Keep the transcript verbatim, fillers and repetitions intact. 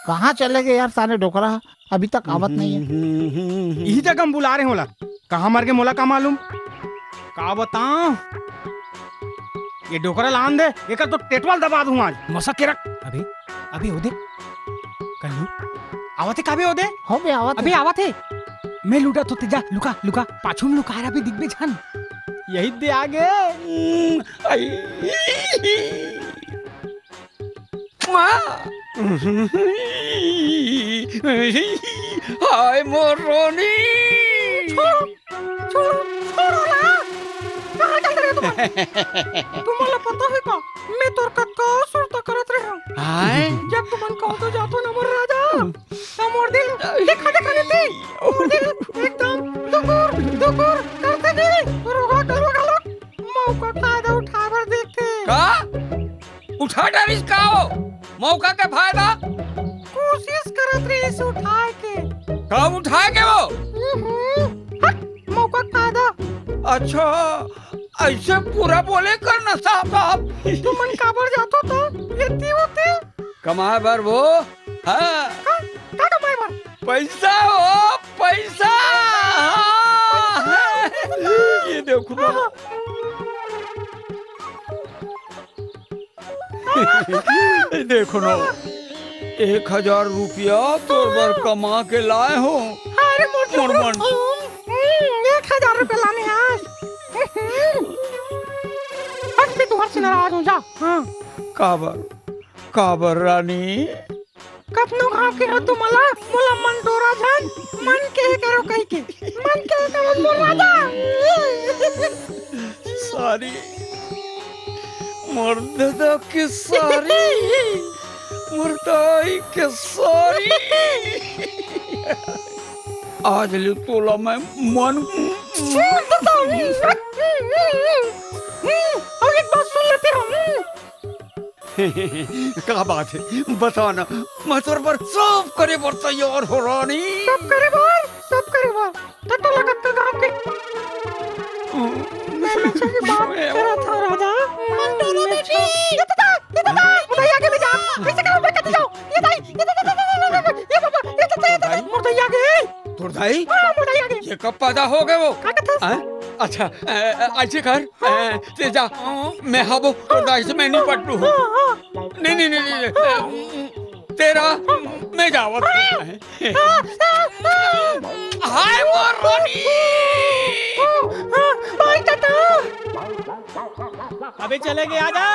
कहाँ चले गे यार सारे डोकरा? अभी तक आवत नहीं है। इही जगह हम बुला रहे होला। कहाँ मर गे मोला का मालूम? का बताओ? ये डोकरा लान दे, एकर तो टेटवाल दबा दूं आज। मसा के रख। अबे, अबे ओदे। कल्लू, आवत हे का बे ओदे? हो बे, आवत अबे हे। आवत हे। मैं लुटा तो तेजा, लुका, लुका, पाछू में लुका रहा बे, दिख बे झन। यही दे आ गे। हम्म, आई। हाय मोर रानी। छोड़ो, छोड़ो, छोड़ो ना। कहाँ जात रहे तुमन? तुमन ला पता है का? मैं तोर कतका सुरता करत रहे हूँ। हाय। जब तुमन कहो तो जातो ना मोर राजा। तो मोर दिल देखा देखा नहीं थी। मोर दिल एकदम दुकुर, दुकुर करते नहीं। रोगा करो गलो। मौका फायदा उठाबर देखते। का? उठा डारिस का हो? मौका के फायदा? कोशिश करत रहिस उठाए के। कब उठाए के वो? हम्म, हट, मौका के फायदा। अच्छा, ऐसे पूरा बोले कर ना साहब, साहब। तुमन काबर जातो तो? ये ती होते? कमाए बर वो? हाँ। का, का कमाए बर? पैसा हो, पैसा। हाँ। ये देखो ना। देखो ना, एक हजार रुपया तोर बर कमा के लाए हो। अरे मोर मोर मन। हम्म, एक हजार रुपया लाने आज। हट, मैं तुहर से नाराज हूँ, जा। हाँ। काबर, काबर रानी? कतनो घाव के हो तुमला, मोला मन डोरा झन, मन के करो कहि के, मन के करो मोर राजा। सारी, मोर ददा के सारी, मोर दाई के सारी। आज ले तोला मैं मन अउ एक बात सुन लेते हो। का बात है? बता ना, मैं तोर बर सब करे बर तैयार हो रानी। सब करे बर, सब करे बर। त तोला कतका काम के? मैं मिर्चा की बात करत हूँ राजा। मन डोला मैं बेटी। ये तो था, ये तो था। मुदई आगे ले जा। कैसे करूँ मैं कति जाऊँ? ये दाई, ये तो, ये तो, ये तो, ये तो, ये तो, ये तो, ये तो, मुदई आगे। तोर दाई? हाँ, मुदई आगे। ये कब पैदा हो गए वो? का कथस? हाँ? अच्छा, अ, अ, ऐसे कर, अ, ते जा, मैं हबो, तोर दाई से मैं नहीं पटलू हूँ। हाँ, हाँ। नहीं, नहीं, नहीं, नहीं, नहीं। तेरा, मैं जावत हूँ। हाय मोर रानी। अबे चले गए, आजा।